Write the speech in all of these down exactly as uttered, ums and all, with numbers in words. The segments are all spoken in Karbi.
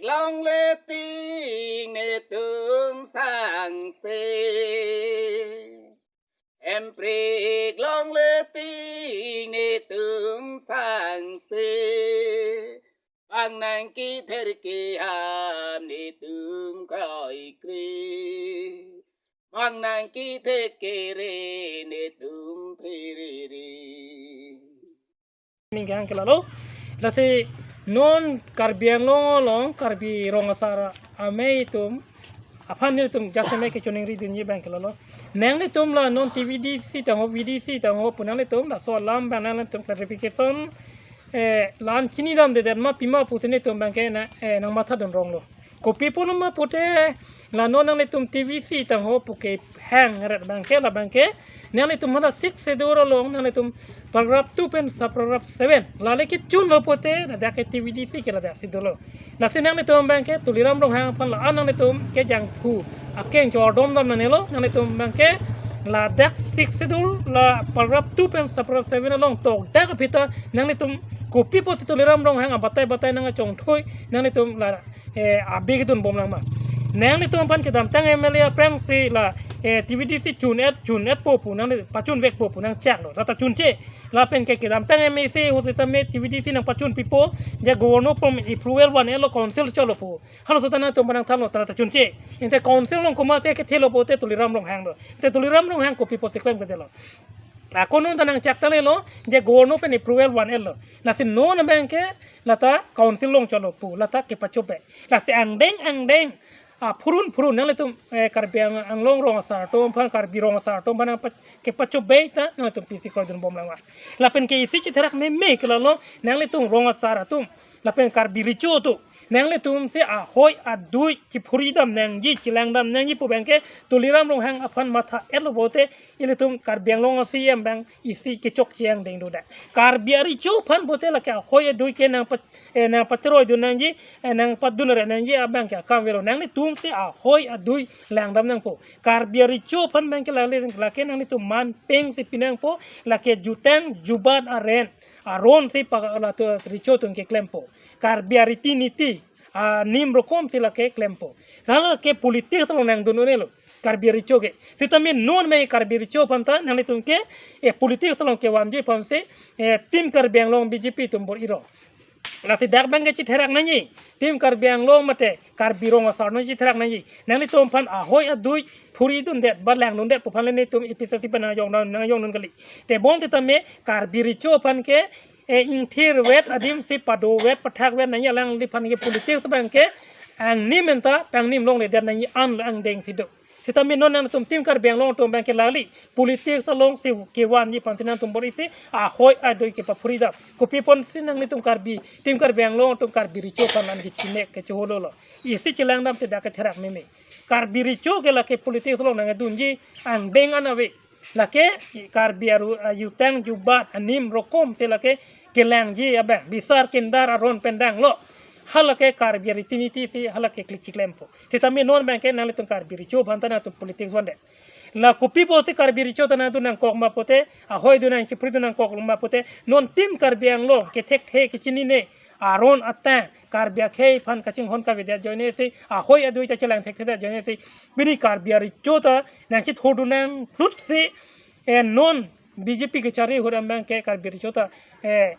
Longle ting netum sangse. Hemprik longle ting netum sangse. Bang nang kether keham netum kroikre. Bang nang kethe kere netum pherere. Ning kehang ke lalo. Lasi non Karbi Anglong along Karbi Rong Asar Amei atum aphan nelitum jasemet kechoningri dunji abang ke lalo. Nanglitum la non T V D C tangho, V D C tangho pu nanglitum laso alam abang nanglitum clarification, eh, la-an chinidamdedet ma pima pusi nelitum abang ke na, eh, nangmatha dun ronglo. Kopi pulo ma pute la non nanglitum T V C tangho pu kehang ret abang ke la abang ke nanglitum hala Sixth Schedule along nanglitum paragraph two pen sub paragraph seven lale kechunlo pute ladak ke T V D C ke ladak si dolo. Lasi nanglitum abang ke Tuliram Ronghang aphan la-an nanglitum kejangthu akeng chordom dam nangnelo. Nanglitum abang ke ladak Sixth Schedule la paragraph two pen sub paragraph seven along tokdak aphi ta nanglitum kopi pusi Tuliram Ronghang abatai batai nangkachongthui nanglitum la, eh, abe kedun bom lang ma. Nanglitum aphan kedamtang M L A aphrangsi la, eh, T V D C chun-et chun-etpo pu nang pachunvekpo pu nangchaklo. Lata chunche. Lapen ke kedamtang M A C ahut sitame T V D C nangpachun pipo, je governor pen approval van-etlo, council cholo pu. Halaso ta nangtum aphan nangthanlo, ta lata chunche. Ante council along komatsi kethelo pute Tuliram Ronghang lo. Ante Tuliram Ronghang kopi pusi klemkledetlo. Ako non ta nangchak ta lelo, je governor pen approval van-etlo. Lasi non abang ke lata council along cholo pu, lata kepachobei. Lasi angdeng angdeng, ah, phurun phurun nanglitum, eh, Karbi Ang-, Anglong Rong Asar atum aphan, Karbi Rong Asar atum aphan nangpa-, kepachobei ta nanglitum pisi kroidun bom lang ma. Lapen ke isi chitherak meme ke lalo, nanglitum Rong Asar atum lapen Karbi Recho atum, nanglitum si ahoi adui chiphuri dam nangji, chelang dam nangji pu abang ke Tuliram Ronghang aphan matha-etlo pute ilitum Karbi Anglong a-C E M abang isi kechokche angdeng do dak. Karbi arecho aphan pute lake ahoi adui ke nangpa-, eh, nangpacheroi dun nangji, eh, nangpadun re nangji abang ke akam avelo. Nanglitum si ahoi adui lang dam nangpo. Karbi arecho aphan abang ke lale, lake nanglitum man peng si pinangpo, lake jutang jubat aren aron si pa la tu recho atum keklempo. Karbi ariti niti, anim rokom si lake klempo. Hala ke politics along nangdun un-elo Karbi arecho ke. Sitame non abang Karbi arecho aphan ta nanglitum ke, eh, politics along kevanji aphan si, eh, Team Karbi Anglong B J P atum bor-iro. Lasi dak abang ke chitherak nangji, Team Karbi Anglong mate Karbi Rong Asar non chitherak nangji. Nanglitum aphan ahoi adui phuri dundet ba lang dundet pu aphan le netum A P H L C pen nangjong dun, nangjong dun kali. Tebon sitame Karbi recho aphan ke, eh, ingthirvet adim si padovet pathakvet nangji, alangliphan ke politics abang ke angnim anta pangnim longledet nangji an angdeng si do. Sitame non nangtum Team Karbi Anglong atum abang ke lali politics along si kevanji aphan si nangtum bor-isi ahoi adui kepaphuri dam. Kopi pusi nanglitum Karbi, Team Karbi Anglong atum Karbi recho aphan an kechinek kecheholo lo. Isi chelang dam te dak ketherak meme. Karbi recho ke lake politics along nangdunji angdeng an ave. Lake Karbi aru, ah, jutang jubat anim rokom si lake kelangji abang, bisar kindar aron pen danglo. Halake Karbi ariti niti si halake klik chiklempo. Sitame non abang ke nanglitum Karbi recho aphan ta nangtum politics vandet. La kopi pusi Karbi recho ta nangdun nangkok ma pute, ahoi adui nangchiphuri dun nangkok ma pute, non Team Karbi Anglong kethekthe kechinine aron atang Karbi akhei aphan kachinghon kavedet ajoine si, ahoi adui ta chelang thekthedet ajoine si, pini Karbi arecho ta nangchithurdun nangphlut si, eh, non B J P kachari ahut abang ke Karbi recho ta, eh,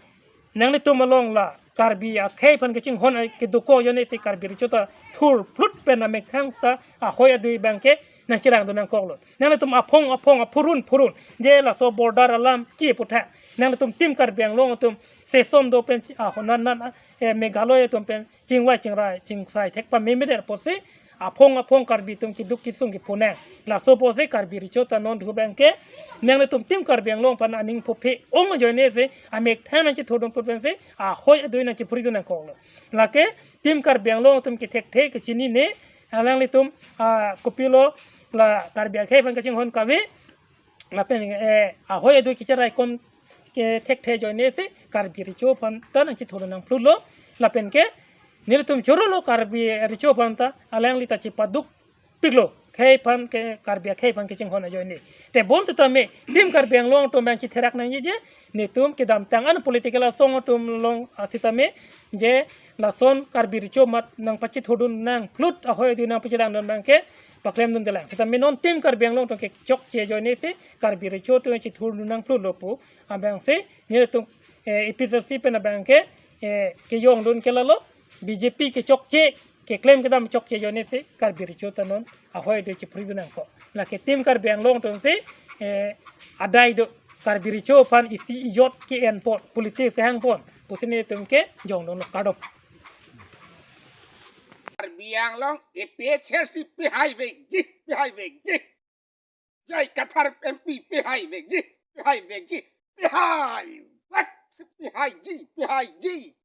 nanglitum along la Karbi akhei aphan kachinghon kedokok ajoine si Karbi recho ta thurphlut pen amethang ta ahoi adui abang ke nangcherangdun nangkoklo. Nanglitum aphong aphong aphurun phurun, je laso border alam ke puthot nanglitum Team Karbi Anglong atum session do pen chi-, ah, nan nan, eh, Meghalaya atum pen chingvai chingrai chingsai thek pamemedet pusi aphong aphong Karbi atum keduk kesung kepho nang. Laso pusi Karbi recho ta non thu abang ke nanglitum Team Karbi Anglong aphan aning phophe ong ajoine si amethang nangchithurdun put pensi ahoi adui nangchiphuri dun nangkoklo. Lake Team Karbi Anglong atum kethekthe kechinine, alanglitum, ah, kopilo la Karbi akhei aphan kachinghon kave, lapen, eh, ahoi adui kecheraikom kethekthe ajoine si Karbi recho aphan ta nangchithurdun nangphlutlo. Lapen ke nelitum chorolo Karbi recho aphan ta, alangli ta chipaduk piklo, khei aphan ke, Karbi akhei aphan kachinghon ajoine. Tebon sitame Team Karbi Anglong atum abang chitherak nangji je, netum kedamtang an political asong atum along, ah, sitame je lason Karbi Recho amat nangpachithurdun nangphlut, ahoi adui nangpachedangdun abangke paklemdunde lang. Seta non Team Karbi Anglong atum ke chokche ajoine si Karbi Recho atum chithurdun nangphlut lo pu abang si nelitum, eh, A P H L C pen abangke, eh, kejongdun ke lalo, B J P ke chokche, keklem kedam chokche ajoine si Karbi Recho ta non ahoi adui chiphridun nangkok. Lake Team Karbi Anglong atum si, eh, adai do, Karbi Recho aphan isi ijot ke-enpon, politics kehangpon pusi nelitum kejongdunlo, kardom. Karbi Anglong A P H L C pehai vekji, pehai vekji. J I Kathar M P pehai vekji, pehai vekji, pehai vek, pehaiji, pehaiji.